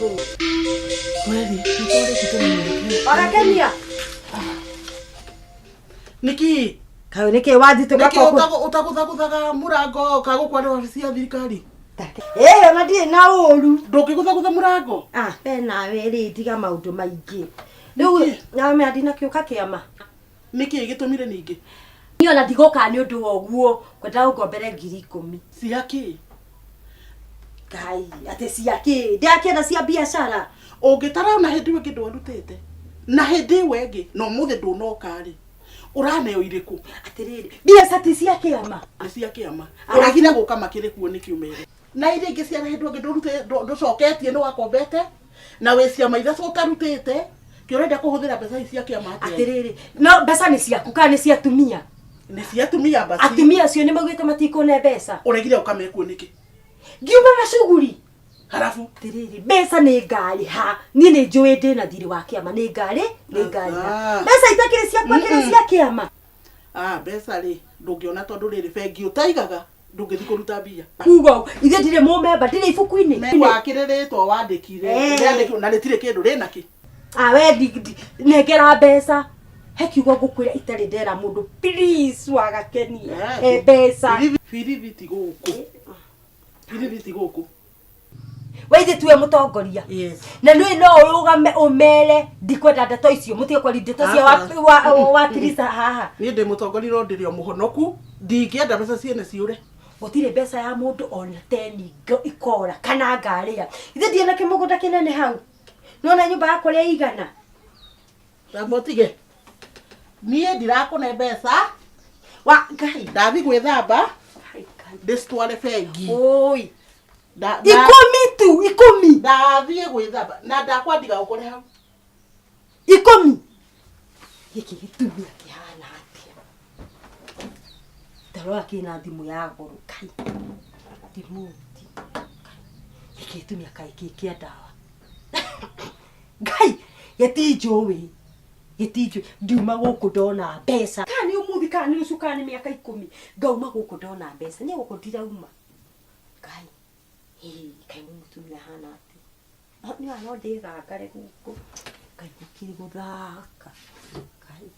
igũrũ. Kweli, nĩtwarĩkĩte mũno. Orakenia. Nĩkĩ? Kaĩ nĩkĩ wathitũka Nĩkĩ koko? ũtagũthagũthaga mũrango kagũkwarĩra wabici ya thirikari? Ĩĩ ona ndirĩ na ũru. Ndũngĩgũthagũtha mũrango? Ah, we nawe rĩ tiga maũndũ maingĩ. Rĩu nawe ndinakĩũka kĩama. Nĩkĩ gĩtũmire ningĩ? Niĩ ona ndigũka nĩ ũndũ wa ũguo kwenda ũngombere 10,000. Cia kĩ? Ngai, atĩ cia kĩ? Ndĩrakĩenda cia biacara. Ũngĩtara ona hĩndĩ ĩyo ĩngĩ ndwarutĩte na hĩndĩ ĩyo ĩngĩ na ũmũthĩ ndũnoka rĩ, ũraneo irĩkũ? Atĩrĩrĩ, mbiaca ti cia kĩama. Nĩ cia kĩama. Ũregire gũka makĩrĩ kuo nĩkĩ ũmere? Na iria ingĩ cia hĩndĩ ĩyo ĩngĩ ndũcoketie nĩ wakombete na wĩ ciama ithatũ ũtarutĩte, kĩ ũrenda kũhũthĩra mbeca ici cia kĩama atĩa? Atĩrĩrĩ, no mbeca nĩ ciaku kana nĩ cia atumia? Nĩ cia atumia basi. Atumia acio nĩ maugĩte matikũne mbeca. Ũregire gũka mekuo nĩkĩ? Ngiuma na cuguri. Harabu. Atĩrĩrĩ, mbeca nĩ ngarĩha. Niĩ nĩ njũĩ ndĩna thirĩ wa kĩama, nĩ ngarĩ, nĩ ngarĩha. Ah. Mbeca itakĩrĩ ciakwa kĩrĩ cia kĩama. Ah, mbeca rĩ ndũngĩona tondũ rĩrĩ bengi ũtaigaga ndũngĩthiĩ kũruta mbia. Kuga ũũ, ithuĩ ndirĩ mũmemba, ndirĩ ibuku-inĩ. Wakĩrĩ rĩtwa wandĩkire, Eh. rĩandĩkirwo na rĩtirĩ kĩndũ rĩna kĩ. Ah, we nengera mbeca. He kiugo ngũkwĩra itarĩ ndera mũndũ. Please wagakenia. Eh. He mbeca. Birithi ti gũkũ. Birithi ti gũkũ. We ithuĩ tuwe mũtongoria. Yes. Na nĩ no ũrũgame ũmere ndikwenda ndeto icio mũtige kwaria ndeto cia wa Tirisa haha. Niĩ ndĩ mũtongoria no ndĩrĩ o mũhonoku, ndingĩenda mbeca ciene ciũre. Gũtirĩ mbeca ya mũndũ ona teni ikora kana ngarĩa. Ithuĩ ndirĩ na kĩmũgũnda kĩnene hau. Nĩwona nyũmba yakwa ũrĩa ĩigana. Tamba ũtige. Niĩ ndirakũne mbeca, Wa Ngai. ndathiĩ gwĩthamba, Ngai, Ngai. ndĩcitware bengi. Oi. 10 tu, 10. Ndathiĩ gwĩthamba na ndakwandiga ũkore hau. 10. Gĩkĩ gĩtumia kĩhana atĩa? Ndarora kĩna thimũ ya goro. Kai. Remote. Kai. Gĩkĩ gĩtumia kaĩ kĩ kĩa ndawa. Ngai, gĩtinjũĩ. Gĩtinjũĩ. Ndiuma gũkũ ndona mbeca. Kana nĩ ũmũthĩ, kana nĩ rũciũ, kana nĩ mĩaka 10. Ngauma gũkũ ndona mbeca. Niĩ gũkũ ndirauma. Ngai. Ĩĩ, kaĩ nĩ mũtumia ahana atĩa? Niĩ no ndĩgangare gũkũ. Ngai gũkĩrĩ gũthaka. Ngai.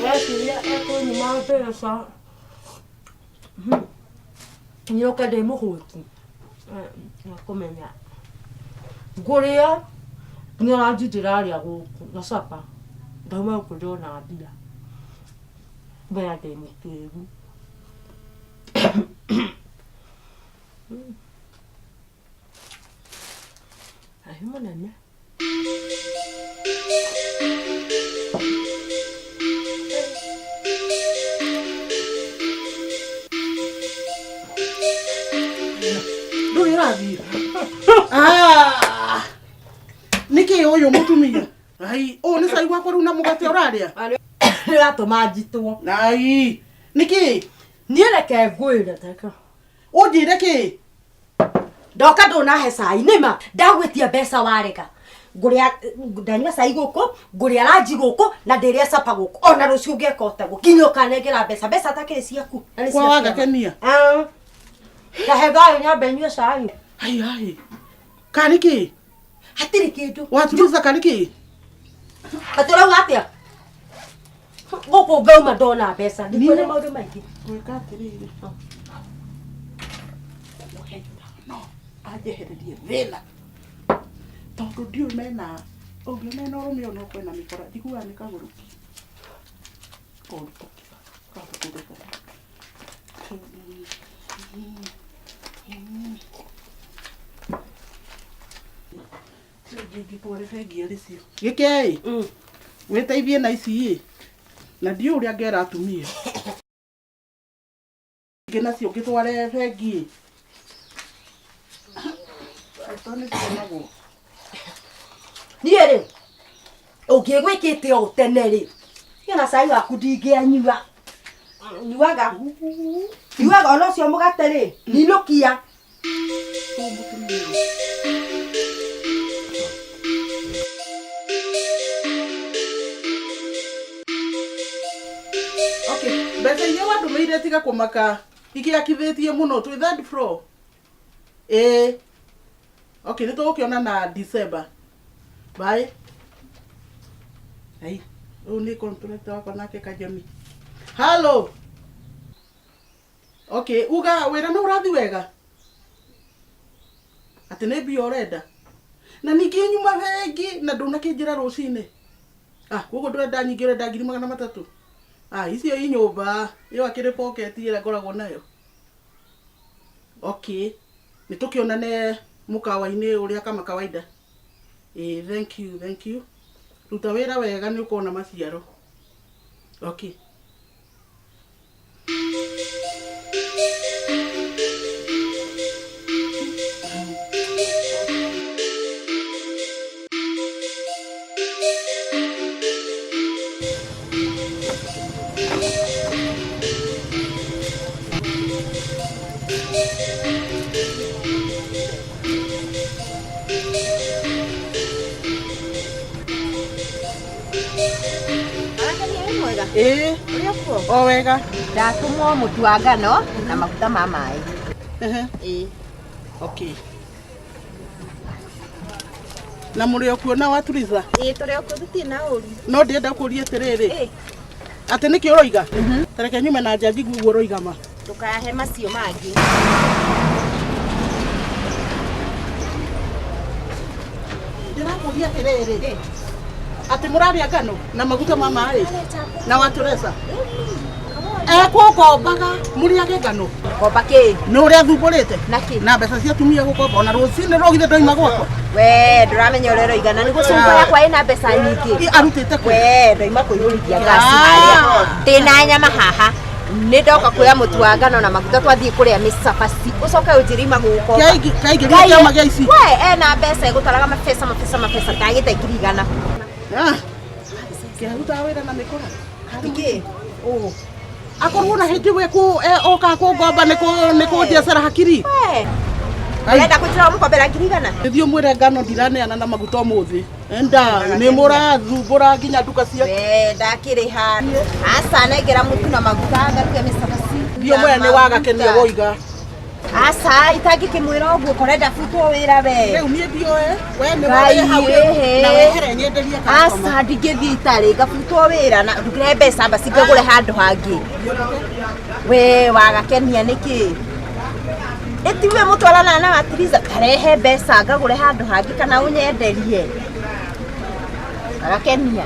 Weciria ekũnyima mbeca nyoka ndĩ mũhũtu kũmenya ngũrĩa nginya ranji ndĩrarĩa gũkũ na capa ndauma gũkũ ndona mbia mbea ndĩ mũkĩgu. Ahi mũnene. Ndũrĩ ũrathiĩ? Ah! Nĩkĩ ũyũ mũtumia? Ai, ũyũ nĩ cai wakwa rĩu na mũgate ũrarĩa? Nĩũratũma njitwo. Ai, nĩkĩ? Niĩ reke ngwĩre teka. Ũnjĩre kĩ? Ndoka ndũnahe cai nĩma ndagwĩtia mbeca warega. Ngũrĩa ndanyua cai gũkũ, ngũrĩa ranji gũkũ na ndĩrĩa capa gũkũ. Ona rũciũ ngeka o taguo nginya ũkanengera mbeca. Mbeca atakĩrĩ ciaku na nĩ Kwa cia waga kĩama. kenia. Ah. Kahe thayũ nyambe nyue cai. Ai ai. Karĩ kĩ? Hatirĩ kĩndũ. Waturuza karĩ kĩ? Atĩ ũrauga atĩa? Gũkũ ngauma ndona mbeca. Ndikwenda maũndũ maingĩ. Gwĩka atĩrĩrĩ. Ngũmũhe ithano anjehererie thĩna. Tondũ ndiũĩ mena ũngĩ mena ũrũme ũyũ no kwĩna mĩkora njiguaga nĩ kagũrũki. Koru Ingĩtware bengi arĩ cio. Gĩke ĩ, wĩteithie na ici ĩ, na ndiũĩ ũrĩa ngera atumia. Ingĩ nacio ngĩtware bengi ĩ. To nĩ cionagwo. Niĩ rĩ, ũngĩgwĩkĩte ũũ tene rĩ, niĩ ona cai waku ndingĩanyua. Nyuaga nyuaga ona ũcio mũgate rĩ, ninũkia. Okay, mbeca iria wandũmĩire tiga kũmaka ikĩakithĩtie mũno twĩ third floor. Ĩĩ. Okay, nĩ tũgũkĩona na December. Bye. Ai, ũyũ nĩ contractor wakwa nake Kajemi. Hello. Okay, uga wĩra no ũrathiĩ wega? Atĩ nĩ mbia ũrenda? Na ningĩ nyuma bengi na ndũnakĩnjĩra rũcinĩ. Ah, koguo ndũrenda nyingĩ ũrenda 300,000. Ah, icio i nyũmba, ĩyo akĩrĩ pocket ĩrĩa ngoragwo nayo. Okay, nĩ tũkĩonane mũkawa-inĩ ũrĩa kama kawaida. Ĩĩ, thank you, thank you. Ruta wĩra wega nĩ ũkona maciaro. Okay. Ĩĩ, o wega. Ndatũmwo mũtu wa ngano na maguta ma maĩ. Ehe. Ĩĩ. Okay. Na mũrĩ o kuo na waturiza? Ĩĩ tũrĩ o kuo tũtirĩ na ũru. No ndĩrenda kũria atĩrĩrĩ. Ĩĩ. Atĩ nĩkĩ ũroiga? Ta reke nyume na nja njigue ũguo ũroiga ma. Ndũkahe macio mangĩ. Ndĩrakũria atĩrĩrĩ. Atĩ mũrarĩa ngano na maguta ma maĩ na watũreza. Ekũngombaga mũrĩage ngano. Ngomba kĩ? Nĩ ũrĩa thumbũrĩte? Na kĩ? Na mbeca cia atumia gũkomba ona rũcinĩ rũgithĩ ndoima gwakwa. We ndũramenya ũrĩa ũroiga na nĩguo cungwa yakwa ĩna mbeca nyingĩ. Arutĩte kũ? We ndoima kũihũrithia ngasi harĩa. Ndĩna nyama haha. Nĩ ndoka kuoya mũtu wa ngano na maguta twathiĩ kũrĩa mĩcabaci. Ũcoke ũnjĩre ima gũgũkomba. Kĩaingĩria kĩama gĩa ici. We ena mbeca ĩgũtaraga mabesa mabesa mabesa ndagĩte 100,000. Ah. Kĩarutaga wĩra na mĩkora. Nĩkĩ? Ũũ. Akorwo na hĩndĩ we kũ oka kũngomba nĩ kũnjecera hakiri. We. Ai. Ũrenda kũnjĩra ũmũkombera 100,000? Nĩthiĩ ũmwĩre ngano ndiraneana na maguta ũmũthĩ. Nda nĩ mũrathumbũra nginya nduka cia. We ndakĩrĩha. Aca nengera mũtu na maguta ngaruge mĩcabaci. Thiĩ ũmwĩre nĩ wagakenia woiga. Aca itangĩkĩmwĩra ũguo korenda butwo wĩra we. Rĩu niĩ ndioe we nĩ Ngai, wĩ hau rĩu ĩhĩ. na wehere nyenderie customer. Aca ndingĩthiĩ itarĩ ngabutwo wĩra na ndugire mbeca mbaci ngagũre handũ hangĩ. We wagakenia nĩkĩ? Ĩtiwe mũtwaranaga na watiriza karehe mbeca ngagũre handũ hangĩ kana ũnyenderie. Agakenia.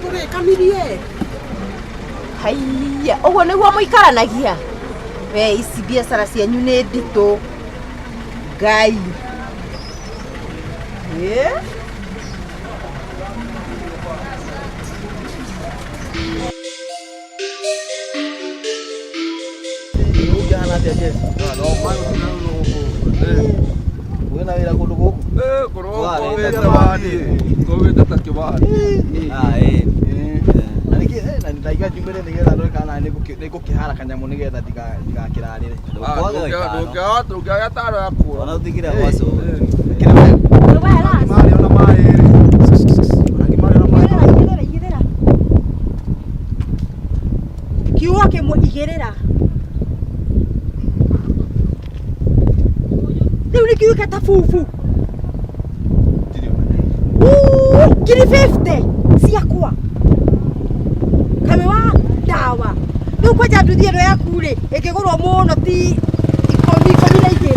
Tũrĩkanirie. Haiya, ũguo nĩguo mũikaranagia? We ici biacara cianyu nĩ nditũ. Ngai. Ĩ? Ũngĩhana atĩa Jesu? Wĩna wĩra kũndũ gũkũ? Ah, ĩĩ. Na nĩkĩ na ndaiga njumĩre nĩgetha ndore kana nĩngũkĩhara kanyamũ nĩgetha ndigakĩrarĩre. Ona ũtigire gwaco. Kĩrĩ wega. Igĩrĩra, igĩrĩra. Kiugo kĩmwe igĩrĩra. Rĩu nĩ kiugo ta bubu. Uu, 50,000 ciakwa. Kamĩ wa ndawa. Rĩu kwanja nduthi ĩno yaku rĩ, ĩngĩgũrwo mũno ti ikũmi, 12.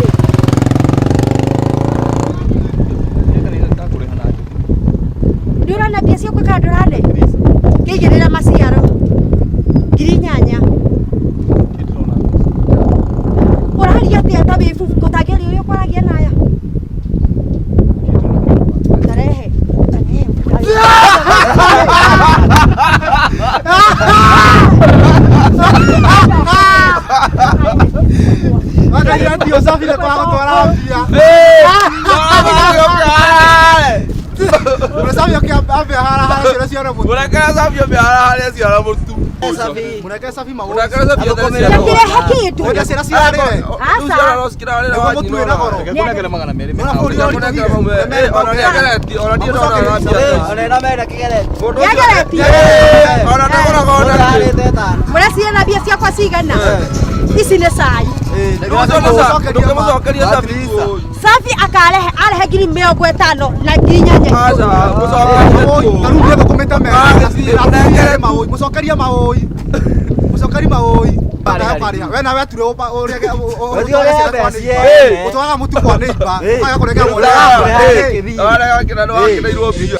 Nĩ ũrona mbia ciakwa kana ndũrane? Ngĩigĩrĩra maciaro 8,000. Ũraria atĩa ta wĩ bubu ũtangĩaria ũrĩa ũkwaragia na aya? Tarehe, tarehe. Ndio safi na kwa gũtwara mbia. Mũresabi oke ambe harahara ciana ciana mũtu. Mũrekere Sabi ambe harahare ciana mũtu. Mũrekere Sabi maũĩ. Mũrekere Sabi othere ciana. Ndakĩrehe kĩndũ. Wenda ciana ciarĩre. Rĩu ciana no cikĩrarĩra Nĩguo wa mũtu nyina wĩna goro. Reke ngũnengere 200 Nĩwona bũrũri Reke ngũnengere mau merĩ. Ona nĩageretie, ona niĩ ndona arambia. Ona ĩno mena kĩgeretio. Mũndũ ũcio- Nĩageretie. Ona ndagũraga ona kĩ. Ũrarĩte ĩtano. Mũraciana mbia ciakwa cigana? Ici nĩ cai. Ndũkĩmũcokerie Sabi tu. Safi akarehe arehe 50,000 na 8,000. Aca, mũcokerie tu. Na rĩu nĩthũkũmĩte Ah, gĩthiĩ, mũnengere tu. maũĩ. Mũcokerie maũĩ. Mũcokerie maũĩ. We nawe ature Ũthiĩ ũrehe mbeca ciene. ũtwaraga mũtu kwa neighbor, ũkaga kũnengera mũndũ. Ũrarega kĩra nĩwakĩneirwo mbia.